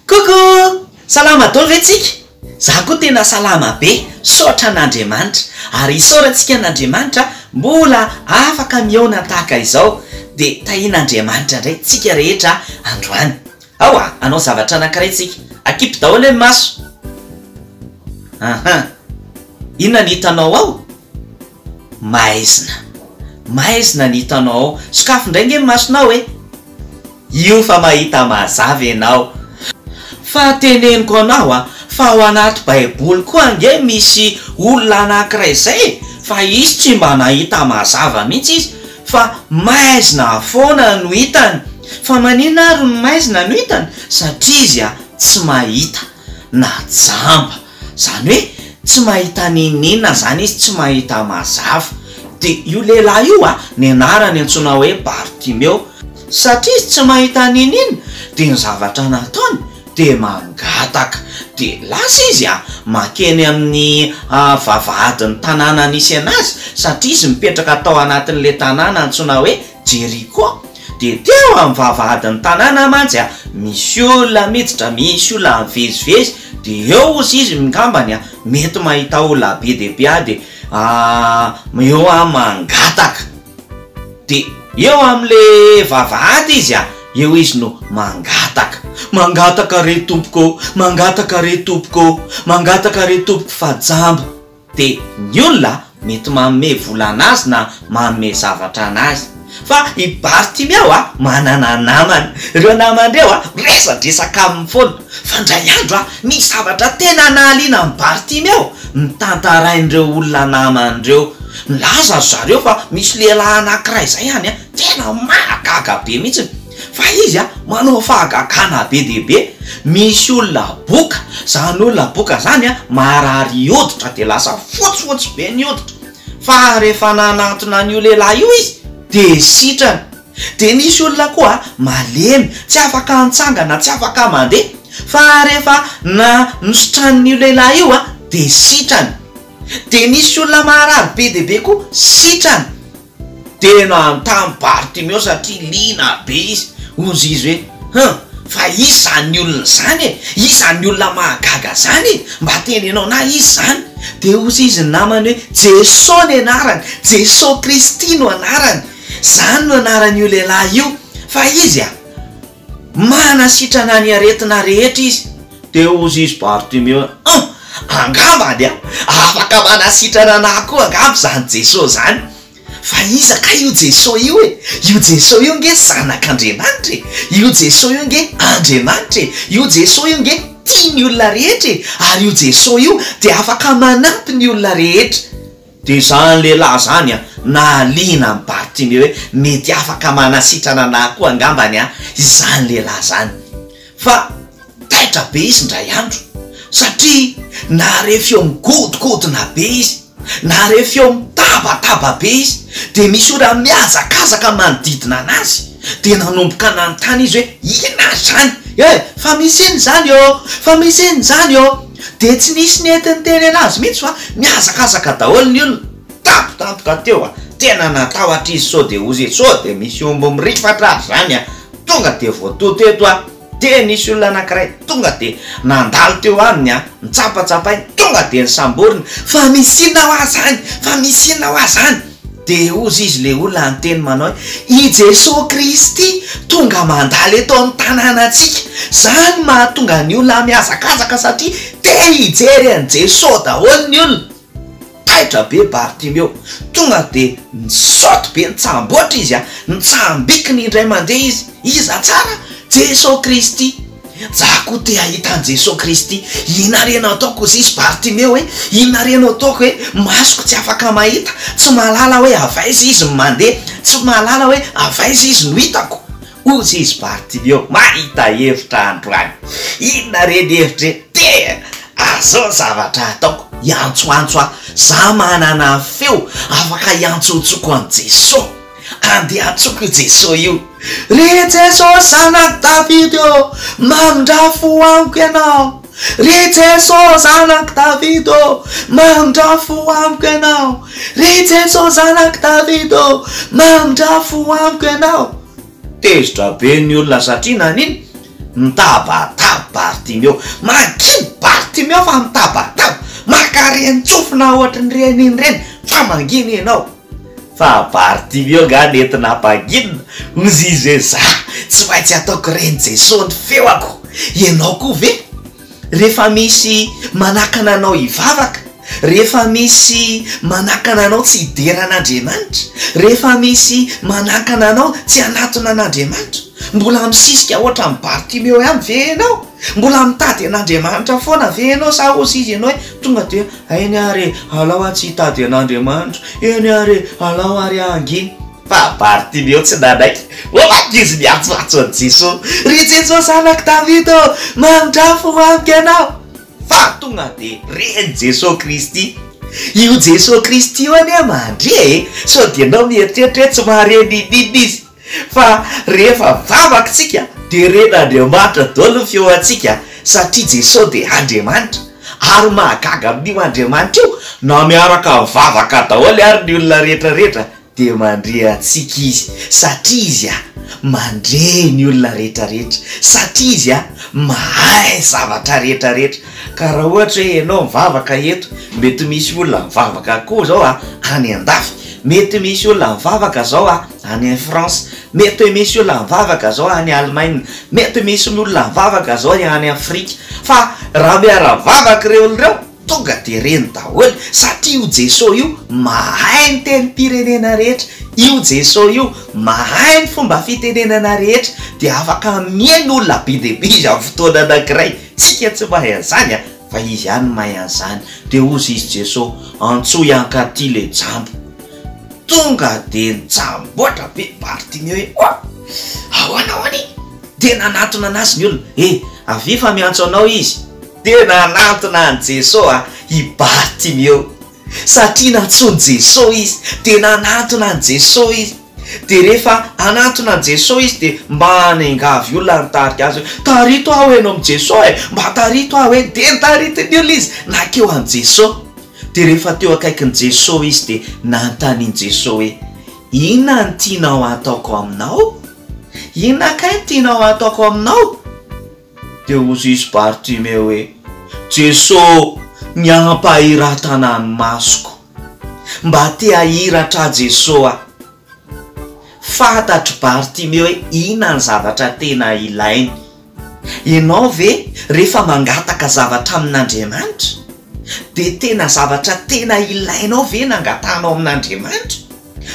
Coucou! Salama daholo ve tsika? Za koa tena salama be, saotra an'Andriamanitra, ary isaorantsika an'Andriamanitra mbola afaka mihaona tahaka izao, dia tahian'Andriamanitra indray tsika rehetra androany. Ao a, hanao zavatra anankiray tsika, akipy daholo hoe ny maso. Aha. Inona ny hitanao ao? Maizina. Maizina ny hitanao ao. Sokafy indray nge ny masonao e! Io fa mahita mazava ianao. Fa teneniko anao a, fa ao anaty baiboly koa ange misy olona anankiray izay e, fa izy tsy mba nahita mazava mihitsy izy fa maizina foana no hitany. Fa maninona ary no maizina no hitany? Satria izy a tsy mahita na jamba. Izany hoe tsy mahita n'inon'inona izany izy, tsy mahita mazava. Dia io lehilahy io a, ny anarany antsoina hoe Bartimeo. Satria izy tsy mahita n'inon'inona, dia ny zavatra nataony dia mangataka. Dia lasa izy a, mankeny amin'ny vavahadin'ny tanàna nisy an'azy, satria izy mipetraka tao anatin'ilay tanàna antsoina hoe Jeriko. Dia teo amin'ny vavahadin'ny tanàna mantsy a, misy olona miditra, misy olona mivezivezy, dia eo ozy izy ngambany a, mety mahita olona be dia be dia eo a mangataka. Dia eo amin'le vavahady izy a, eo izy no mangataka. Mangataka re tompoko ô, mangataka re tompoko ô, mangataka re tompoko fa jamba. Dia ny olona mety manome vola anazy na manome zavatra anazy. Fa i Bartimeo a, manana namana. Ireo namany ireo a, miresadresaka aminy foana. Fa indray andro a, nisy zavatra tena nahaliana an'i Bartimeo, notantarain'ireo olona namany ireo. Nilaza ry zareo fa misy lehilahy anankiray izay any a, tena mahagaga be mihitsy. Fa izy a, manao fahagagana be dia be. Misy olona boka, izany olona boka izany a, marary hoditra dia lasa fotsifotsy be ny hoditra. Fa rehefa nanantona an'io lehilahy io izy dia sitrana. Dia nisy olona koa malemy, tsy afaka nitsangana, tsy afaka mandeha. Fa rehefa na nositranin'io lehilahy io a, dia sitrana. Dia nisy olona marary be dia be koa sitrana. Dia nanontany Bartimeo satria liana be izy. Hozy izy hoe, Hum, fa iza izany olona izany e? Iza ny olona mahagaga izany e? Mba teneno anah iza izany? Dia hozy izy ny namany hoe, Jeso ny anarany, Jeso Kristy no anarany. Izany no anaran'io lehilahy io. Fa izy a, manasitrana ny aretina rehetra izy. Dia hozy izy Bartimeo hoe, Hum, angambany a, afaka manasitrana anah koa angamba izany Jeso izany. Fa iza kay io Jeso io e? Io Jeso io nge zanak'Andriamanitra e! Io Jeso io nge Andriamanitra e! Io Jeso io nge tia ny olona rehetra e! Ary io Jeso io dia afaka manampy ny olona rehetra. Dia izany lehilahy izany an, nahaliana an'i Bartimeo hoe mety afaka manasitrana anah koa angambany an izany lehilahy izany. Fa taitra be izy indray andro satria nahare feo migodogodona be izy, nahare feo mitabataba be izy, dia misy olona mihazakazaka manodidina anazy, dia nanomboka nanontany izy hoe inona ary izany e? Fa misy inona izany ô? Fa misy inona izany ô? Dia tsy nisy nety niteny anazy mihitsy fa nihazakazaka daholo ny olona. Tampotampoka teo a, tena natahotra izy sao dia hozy sao dia misy omby mirifatra ary izany a, tonga dia voatoto eto a, dia nisy olona anankiray tonga dia nandalo teo aminy a, nitsapatsapainy, tonga dia nisamboriny, fa misy inona hoa zany, fa misy inona hoa zany, dia hozy izy le olona niteny manao hoe, i Jesoa Kristy tonga mandalo eto amin'ny tanànantsika, zany mahatonga ny olona mihazakazaka satria te hijery an'i Jesoa daholo ny olona. Taitra be Bartimeo. Tonga dia nisaoty be nitsamboatra izy a! Nitsambikina indray mandeha izy. Iza tsara? Jeso Kristy. Za koa te hahita an'i Jeso Kristy. Inona re no ataoko hozy izy Bartimeo e? Inona re no ataoko e? Masoko tsy afaka mahita. Tsy mahalala hoe avy aiza izy no mandeha. Tsy mahalala hoe avy aiza izy no hitako. Hozy izy Bartimeo, mahita hevitra androany. Inona re ny hevitra e? Dia azao ny zavatra ataoko, hiantsoantso aho. Za manana feo afaka hiantsoantsoko an'i Jeso. Andeha antsoko io Jeso io. Ry Jeso zanak'i Davidy ô, mamindrà fo amiko ianao. Ry Jeso zanak'i Davidy ô, mamindrà fo amiko ianao. Ry Jeso zanak'i Davidy ô, mamindrà fo amiko ianao. Tezitra be ny olona satria nanino? Mitabataba Bartimeo. Manginy Bartimeo fa mitabataba. Maka ren-tsofina ohatrin'ireny iny ireny fa mangina ianao. Fa Bartimeo nga nety nampanginina? Hozy izy hoe za tsy maintsy ataoko ren'i Jesoa ny feoko. Ianao koa ve? Rehefa misy manakana anao hivavaka, rehefa misy manakana anao tsy hidera an'Andriamanitra, rehefa misy manakana anao tsy hanatona an'Andriamanitra, mbola misisika ohatran'i Bartimeo ihany ve ianao? Mbola mitady an'Andriamanitra foana ve ianao sa hozy izy ianao hoe tonga dia eny ary e, alao aho tsy hitady an'Andriamanitra, eny ary e, alao ary aho hangina. Fa Bartimeo tsy nanaiky. Hoaka izy niantsoantso an'i Jesoa, Ry Jesoa Zanak'i Davida ô, mandrafo ho amiko Ianao! Fa tonga dia ren'i Jesoa Kristy. Io Jesoa Kristy io anie mandre e! Sao dia ianao mieritreritra hoe tsy mahare n'inon'inona Izy. Fa rehefa vavaka isika dia ren'Andriamanitra daholo ny feontsika satria Jesoa dia Andriamanitra. Ary mahagaga amin'io Andriamanitra io, na miaraka mivavaka daholo ary ny olona rehetra rehetra dia mandre antsika Izy, satria Izy a, mandre ny olona rehetra rehetra, satria Izy a, mahay zavatra rehetra rehetra. Ka raha ohatra hoe ianao mivavaka eto, mety misy olona mivavaka koa zao a, any an-dafy, mety misy olona mivavaka zao a, any France, mety misy olona mivavaka zao any Allemagne, mety misy olona mivavaka zao any Afrika, fa raha miara-mivavaka ireo olona ireo, Tonga dia reny daholo satria io Jeso io mahay ny tenim-pirenena rehetra, io Jeso io mahay ny fomba fitenenana rehetra dia afaka mihaino olona be dia be izy amin'ny fotoana anankiray, tsika tsy mahay an'izany a, fa izy ihany no mahay an'izany, dia hozy izy Jeso, antsoy hankaty le jamba, tonga dia nijamboatra be Bartimeo hoe oa! ahoana ahoana e? dia nanatona anazy ny olona, eh! avia fa miantso anao izy. Dia nanantona an'i Jesoa i Bartimeo. Satria nantsoin'i Jesoa izy, dia nanantona an'i Jesoa izy. Dia rehefa hanantona an'i Jesoa izy dia mba niangavy olona nitarika azy hoe, Tarito aho eny amin'i Jesoa e! Mba tarito aho eny! Dia notaritin'ny olona izy nankeo amin'i Jesoa. Dia rehefa teo akaikin'i Jesoa izy dia nanontanian'i Jesoa hoe, Inona no tianao hataoko aminao? Inona kay no tianao hataoko aminao? Dia hozy izy Bartimeo hoe, Jeso, ny hampahiratana ny masoko. Mba te hahiratra aho Jeso a! Fantatr'i Bartimeo hoe inona ny zavatra tena ilainy. Ianao ve rehefa mangataka zavatra amin'Andriamanitra dia tena zavatra tena ilainao ve no angatahanao amin'Andriamanitra?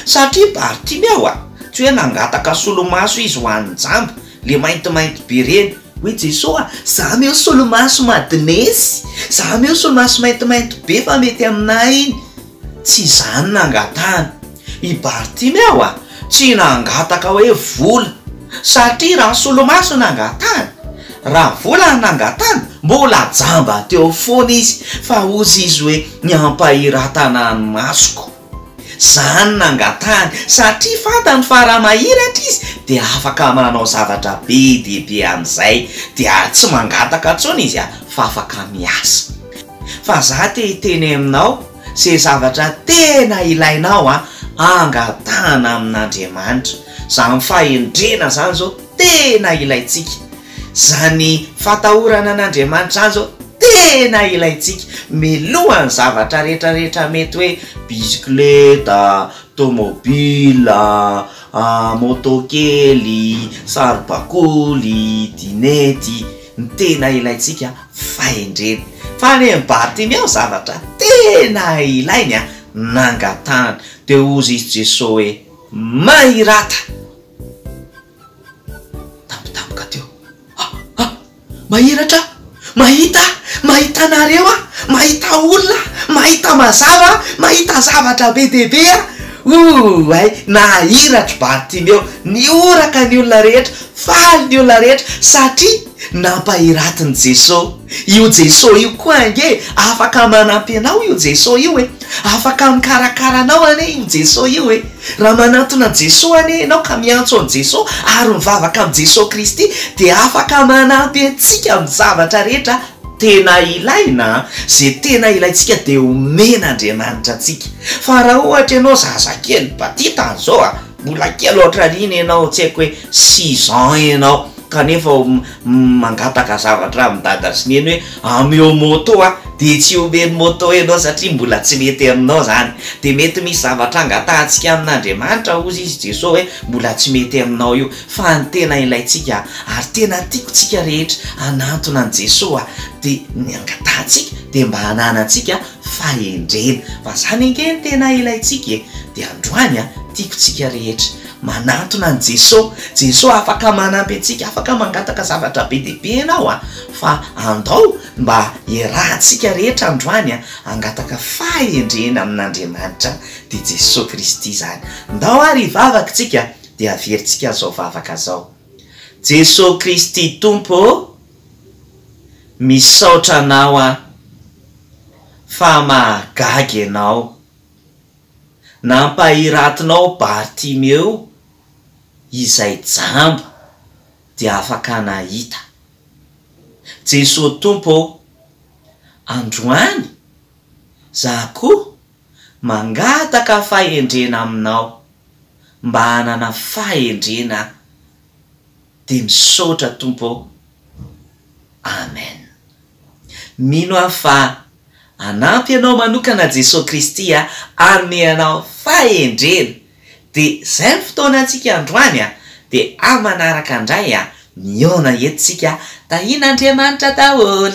Satria Bartimeo a, tsy hoe nangataka solomaso izy ho an'ny jamba, le maintimainty be reny, hoe Jeso a, za meo solomaso madinesy, za meo solomaso maintimainty be fa mety aminah iny, tsy izany nangatahany. I Bartimeo a, tsy nangataka hoe vola, satria raha solomaso nangatahany, raha vola nangatahany, mbola jamba teo foana izy, fa hozy izy hoe ny hampahiratana ny masoko. Zany nangatahany satria fantany fa raha mahiratra izy dia afaka manao zavatra be dia be amin'izay dia tsy mangataka intsony izy fa afaka miasa. Fa za te hiteny aminao ze zavatra tena ilainao a angatahana amin'Andriamanitra. Zany fahendrena zany zao tena ilaintsika. Zany fatahorana an'Andriamanitra zany zao tena ilaintsika milohan'ny zavatra rehetra rehetra mety hoe bisikileta, tomobila, moto kely, saribakoly, dinety, ny tena ilaintsika fahendrena. Fa any amin'i Bartimeo zavatra tena ilainy a, nangatahany. Dia hozy izy Jesoa hoe, Mahirata! Tampotampoka teo. Ah! Ah! Mahiratra aho! Mahita aho! Mahita anareo aho! Mahita olona aho! Mahita mazava aho! Mahita zavatra be dia be aho! Oay! Nahiratra Bartimeo! Nihoraka ny olona rehetra! Faly ny olona rehetra! Satria nampahiratin'i Jesoa. Io Jesoa io koa ange afaka manampy anao io Jesoa io e! Afaka mikarakara anao anie io Jesoa io e! Raha manantona an'i Jesoa anie ianao ka miantso an'i Jesoa ary mivavaka amin'i Jesoa Kristy dia afaka manampy antsika amin'ny zavatra rehetra tena ilaina, izay tena ilaintsika dia omen'Andriamanitra antsika. Fa raha ohatra ianao zazakely batita an'izao a, mbola kely ohatran'iny ianao tsy haiko hoe six ans ianao. kanefa mangataka zavatra amin'i dada sy neny hoe ameo moto aho dia tsy omeny moto ianao satria mbola tsy mety aminao izany. Dia mety misy zavatra angatahantsika amin'Andriamanitra hozy izy Jesoa hoe mbola tsy mety aminao io fa ny tena ilaintsika ary tena tiako tsika rehetra hanantona an'i Jesoa dia ny angatahantsika dia mba hananantsika fahendrena fa zany ange ny tena ilaintsika e! Dia androany a tiako tsika rehetra manantona an'i Jeso, Jeso afaka manampy antsika, afaka mangataka zavatra be dia be ianao a, fa andao mba iarahantsika rehetra androany a hangataka fahendrena amin'Andriamanitra dia Jeso Kristy izany. Ndao ary hivavaka tsika dia averintsika zao vavaka zao. Jeso Kristy Tompo ô, misaotra Anao aho fa mahagaga Ianao. Nampahiratinao Bartimeo izay jamba dia afaka nahita. Jesoa Tompo ô, androany za koa mangataka fahendrena aminao mba hanana fahendrena aho. Dia misaotra Tompo ô. Amen. Mino aho fa hanampy anao manokana Jesoa Kristy a, hanome anao fahendrena. Dia zay ny fotoanantsika androany a, dia amanaraka indray a, mihaona eto tsika, tahian'Andriamanitra daholo.